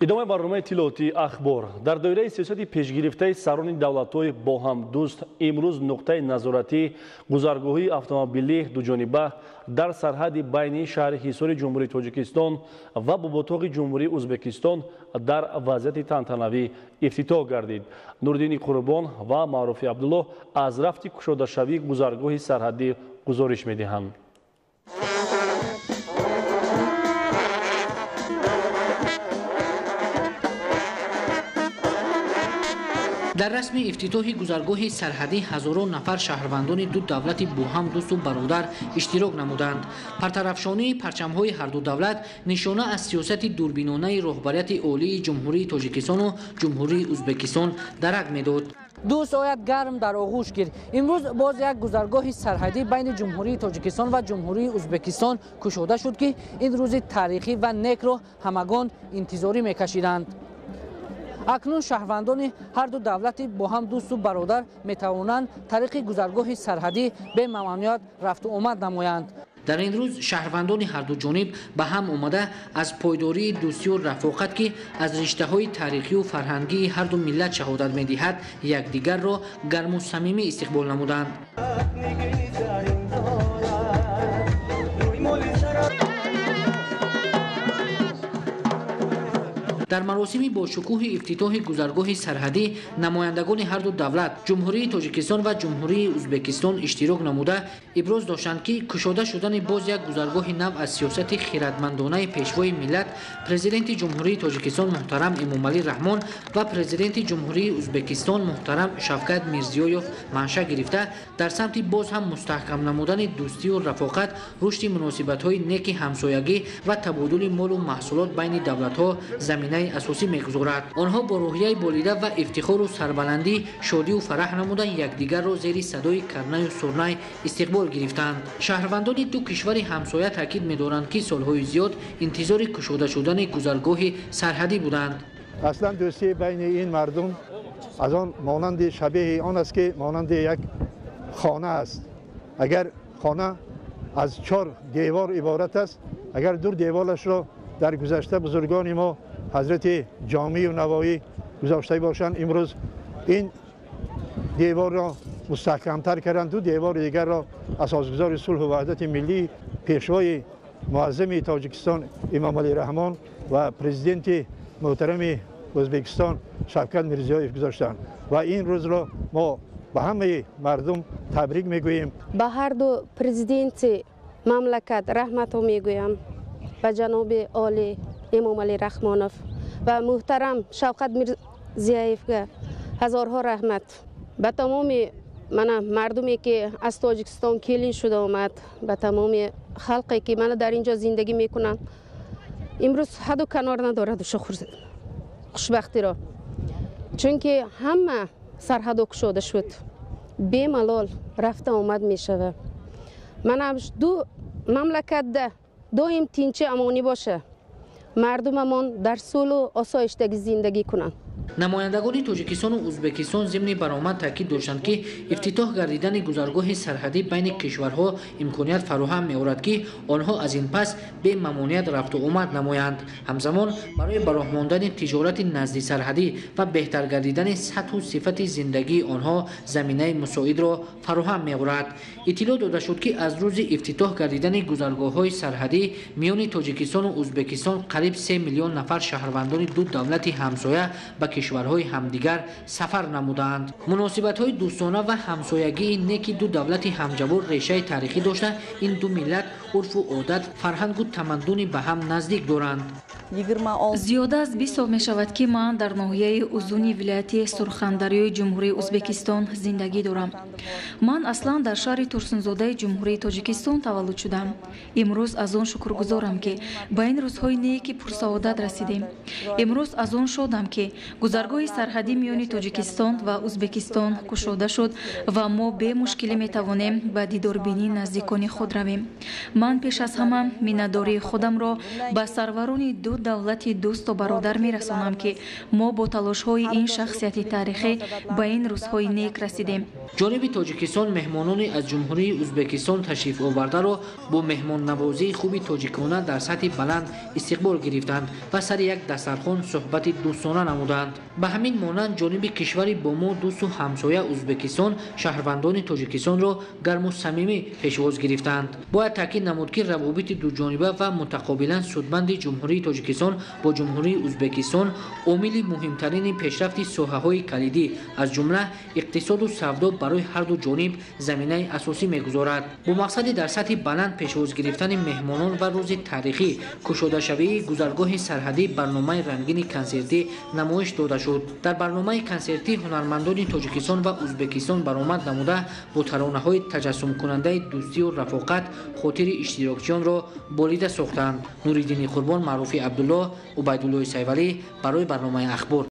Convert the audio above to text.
Идомаи барномаи иттилоотии Ахбор. Дар доираи сиёсати пешгирифтаи сарони давлатҳои бо ҳам дӯст имрӯз нуқтаи назоратӣ гузаргоҳии автомобилӣ дуҷониба дар сарҳади байни шаҳри Ҳисори Ҷумҳурии Тоҷикистон ва Боботоғи Ҷумҳурии Ӯзбекистон дар вазъияти тантанавӣ ифтитоҳ гардид. Нуриддини Қурбон ва Маъруфи Абдуллоҳ аз рафти кушодашавии гузаргоҳи сарҳадӣ гузориш медиҳанд. Дар расми ифтитоҳи гузаргоҳи сарҳадӣ ҳазорон нафар шаҳрвандони ду давлати бо ҳам дӯсту бародар иштирок намуданд. Партарафшонии парчамҳои ҳарду давлат нишона аз сиёсати дурбинонаи роҳбарияти олии Ҷумҳурии Тоҷикистону Ҷумҳурии Ӯзбекистон дарак медод. Дӯст ояд гарм дар оғӯш гир. Имрӯз боз як гузаргоҳи сарҳадӣ байни Ҷумҳурии Тоҷикистон ва Ҷумҳурии Ӯзбекистон кушода шуд, ки ин рӯзи таърихӣ ва некро ҳамагон интизорӣ мекашиданд. Акнун шаҳрвандони ҳарду давлати бо ҳам дӯсту бародар метавонанд тариқи гузаргоҳи сарҳадӣ бемамоният рафту омад намоянд. Дар ин рӯз шаҳрвандони ҳарду ҷониб ба ҳам омада аз пойдории дӯстию рафоқат, ки аз риштаҳои таърихию фарҳангии ҳарду миллат шаҳодат медиҳад, якдигарро гарму самимӣ истиқбол намуданд. Дар маросими бошукӯҳи ифтитоҳи гузаргоҳи сарҳадӣ намояндагони ҳарду давлат, Ҷумҳурии Тоҷикистон ва Ҷумҳурии Ӯзбекистон иштирок намуда иброз доштанд, ки кушода шудани боз як гузаргоҳи нав аз сиёсати хиратмандонаи пешвои миллат, Президенти Ҷумҳурии Тоҷикистон муҳтарам Эмомалӣ Раҳмон ва Президенти Ҷумҳурии Ӯзбекистон муҳтарам Шавкат Мирзиёев манша гирифта, дар самти боз ҳам мустаҳкам намудани дӯстию рафоқат, рушди муносибатҳои неки ҳамсоягӣ ва табодули молу маҳсулот байни давлатҳо заминаи асосӣ мегузорад. Онҳо бо рӯҳияи болида ва ифтихору сарбаландӣ, шодию фараҳ намуда якдигарро зери садои карнаю сурнай истиқбол гирифтанд. Шаҳрвандони ду кишвари ҳамсоя таъкид медоранд, ки солҳои зиёд интизори кушода шудани гузаргоҳи сарҳадӣ буданд. Аслан дӯстии байни ин мардум аз он монанди шабеҳи он аст, ки монанди як хона аст. Агар хона аз чор девор иборат аст, агар ду деворашро дар гузашта бузургони мо ҳазрати Ҷомию Навоӣ гузошта бошанд, имрӯз ин деворро мустаҳкамтар карданд. Ду девори дигарро асосгузори сулҳу ваҳдати миллӣ, пешвои муаззами Тоҷикистон Эмомалӣ Раҳмон ва президенти муҳтарами Ӯзбекистон Шавкат Мирзиёев гузоштанд ва ин рӯзро мо ба ҳамаи мардум табрик мегӯем. Ба ҳарду президенти мамлакат раҳматҳо мегӯям, ба ҷаноби олӣ Эмомалӣ Раҳмонов ва муҳтарам Шавкат Мирзиёевга ҳазорҳо раҳмат. Ба тамоми мана мардуме ки аз Тоҷикистон келин шуда омад, ба тамоми халқе ки мана дар ин ҷо зиндагӣ мекунанд, имрӯз ҳаду канор надорад уша хушбахтиро, чунки ҳама сарҳадо кушода шуд, бемалол рафта омад мешавад. Мана ду мамлакатда доим тинчи амонӣ боша, мардумамон дар сулҳу осоиштагӣ зиндагӣ кунанд. Намояндагони Тоҷикистону Ӯзбекистон зимни баромад таъкид доштанд, ки ифтитоҳ гардидани гузаргоҳи сарҳадӣ байни кишварҳо имконият фароҳам меорад, ки онҳо аз ин пас бемамоният рафту омад намоянд. Ҳамзамон барои ба роҳ мондани тиҷорати назди сарҳадӣ ва беҳтар гардидани сатҳу сифати зиндагии онҳо заминаи мусоидро фароҳам меорад. Иттилоъ дода шуд, ки аз рӯзи ифтитоҳ гардидани гузаргоҳҳои сарҳадӣ миёни Тоҷикистону Ӯзбекистон қариб 3 миллион нафар шаҳрвандони ду давлати ҳамсоя ба кишварҳои ҳамдигар сафар намуданд. Муносибатҳои дӯстона ва ҳамсоягии неки ду давлати ҳамҷавор решаи таърихӣ дошта, ин ду миллат урфу одат, фарҳангу тамаддуни ба ҳам наздик доранд. Зиёда аз 20 сол мешавад, ки ман дар ноҳияи Узуни вилояти Сурхандарёи Ҷумҳурии Ӯзбекистон зиндагӣ дорам. Ман аслан дар шаҳри Турсунзодаи Ҷумҳурии Тоҷикистон таваллуд шудам. Имрӯз аз он шукргузорам, ки ба ин рӯзҳои неки пурсаодат расидем. Имрӯз аз он шодам, ки гузаргоҳи сарҳадӣ миёни Тоҷикистон ва Ӯзбекистон кушода шуд ва мо бемушкилӣ метавонем ба дидорбинии наздикони худ равем. Ман пеш аз ҳама миннатдории худамро ба сарварони ду Давлати дӯсту бародар мерасонам, ки мо бо талошҳои ин шахсияти таърихӣ ба ин рӯзҳои нек расидем. Ҷониби Тоҷикистон меҳмонони аз Ҷумҳурии Узбекистон ташриф овардаро бо меҳмоннавозии хуби тоҷикона дар сатҳи баланд истиқбол гирифтанд ва сари як дастархон суҳбати дӯстона намуданд. Ба ҳамин монанд, ҷониби кишвари бо мо дӯсту ҳамсоя Узбекистон шаҳрвандони Тоҷикистонро гарму самимӣ пешвоз гирифтанд. Бояд таъкид намуд, ки равобити дуҷониба ва мутақобилан судманди Ҷумҳурии Тоҷикистон бо Ҷумҳурии Узбекистон омили муҳимтарини пешрафти соҳаҳои калидӣ, аз ҷумла иқтисоду савдо, барои ҳарду ҷониб заминаи асосӣ мегузорад. Бо мақсади дар сатҳи баланд пешвоз гирифтани меҳмонон ва рӯзи таърихӣ кушодашавии гузаргоҳи сарҳадӣ барномаи рангини консертӣ намоиш дода шуд. Дар барномаи консертӣ ҳунармандони Тоҷикистон ва Узбекистон баромад намуда, бо таронаҳои таҷассумкунандаи дӯстию рафоқат хотири иштирокчиёнро болида сохтанд. Нуриддини Қурбон, Маъруфи Абдуллоҳ, Убайдуллои Сайвалӣ барои барномаи Ахбор.